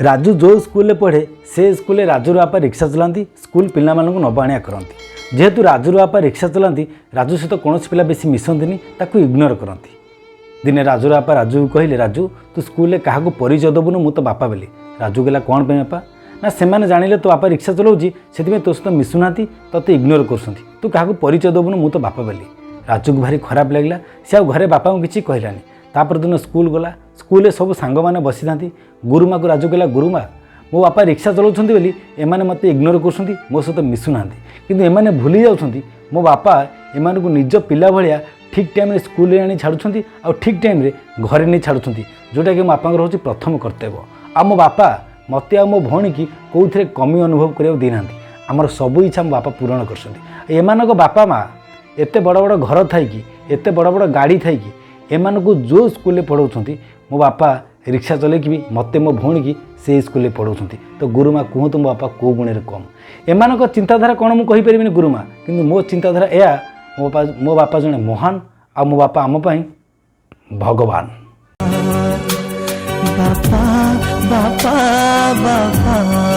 ରାଜୁ ଯେଉଁ ସ୍କୁଲରେ ପଢ଼େ, ସେ ସ୍କୁଲରେ ରାଜୁର ବାପା ରିକ୍ସା ଚଲାନ୍ତି, ସ୍କୁଲ ପିଲାମାନଙ୍କୁ ନେବା ଆଣିବା କରନ୍ତି। ଯେହେତୁ ରାଜୁର ବାପା ରିକ୍ସା ଚଲାନ୍ତି, ରାଜୁ ସହିତ କୌଣସି ପିଲା ବେଶୀ ମିଶନ୍ତିନି, ତାକୁ ଇଗ୍ନୋର କରନ୍ତି। ଦିନେ ରାଜୁର ବାପା ରାଜୁକୁ କହିଲେ, "ରାଜୁ, ତୁ ସ୍କୁଲରେ କାହାକୁ ପରିଚୟ ଦେବୁନୁ ମୁଁ ତୋ ବାପା ବୋଲି।" ରାଜୁ କହିଲା, "କ'ଣ ପାଇଁ ବାପା?" ନା, "ସେମାନେ ଜାଣିଲେ ତୋ ବାପା ରିକ୍ସା ଚଲାଉଛି, ସେଥିପାଇଁ ତୋ ସହିତ ମିଶୁନାହାନ୍ତି, ତୋତେ ଇଗ୍ନୋର କରୁଛନ୍ତି। ତୁ କାହାକୁ ପରିଚୟ ଦେବୁନୁ ମୁଁ ତୋ ବାପା ବୋଲି।" ରାଜୁକୁ ଭାରି ଖରାପ ଲାଗିଲା। ସେ ଆଉ ଘରେ ବାପାଙ୍କୁ କିଛି କହିଲାନି। ତାପର ଦିନ ସ୍କୁଲ ଗଲା। ସ୍କୁଲରେ ସବୁ ସାଙ୍ଗମାନେ ବସିଥାନ୍ତି। ଗୁରୁମାକୁ ରାଜୁ କହିଲା, "ଗୁରୁମା, ମୋ ବାପା ରିକ୍ସା ଚଲାଉଛନ୍ତି ବୋଲି ଏମାନେ ମୋତେ ଇଗ୍ନୋର କରୁଛନ୍ତି, ମୋ ସହିତ ମିଶୁନାହାନ୍ତି। କିନ୍ତୁ ଏମାନେ ଭୁଲି ଯାଉଛନ୍ତି, ମୋ ବାପା ଏମାନଙ୍କୁ ନିଜ ପିଲା ଭଳିଆ ଠିକ୍ ଟାଇମ୍ରେ ସ୍କୁଲରେ ଆଣି ଛାଡ଼ୁଛନ୍ତି ଆଉ ଠିକ୍ ଟାଇମ୍ରେ ଘରେ ନେଇ ଛାଡ଼ୁଛନ୍ତି, ଯେଉଁଟାକି ମୋ ବାପାଙ୍କର ହେଉଛି ପ୍ରଥମ କର୍ତ୍ତବ୍ୟ। ଆଉ ମୋ ବାପା ମୋତେ ଆଉ ମୋ ଭଉଣୀକି କେଉଁଥିରେ କମି ଅନୁଭବ କରିବାକୁ ଦେଇନାହାନ୍ତି। ଆମର ସବୁ ଇଚ୍ଛା ମୋ ବାପା ପୂରଣ କରିଛନ୍ତି। ଏମାନଙ୍କ ବାପା ମା ଏତେ ବଡ଼ ବଡ଼ ଘର ଥାଇକି, ଏତେ ବଡ଼ ବଡ଼ ଗାଡ଼ି ଥାଇକି ଏମାନଙ୍କୁ ଯେଉଁ ସ୍କୁଲରେ ପଢ଼ାଉଛନ୍ତି, ମୋ ବାପା ରିକ୍ସା ଚଲେଇକି ବି ମୋତେ ମୋ ଭଉଣୀକି ସେଇ ସ୍କୁଲରେ ପଢ଼ାଉଛନ୍ତି। ତ ଗୁରୁମା, କୁହନ୍ତୁ, ମୋ ବାପା କେଉଁ ଗୁଣରେ କମ୍? ଏମାନଙ୍କ ଚିନ୍ତାଧାରା କ'ଣ ମୁଁ କହିପାରିବିନି ଗୁରୁମା, କିନ୍ତୁ ମୋ ଚିନ୍ତାଧାରା ଏହା, ମୋ ବାପା ଜଣେ ମହାନ ଆଉ ମୋ ବାପା ଆମ ପାଇଁ ଭଗବାନ।" ବାପା, ବାପା, ବାପା।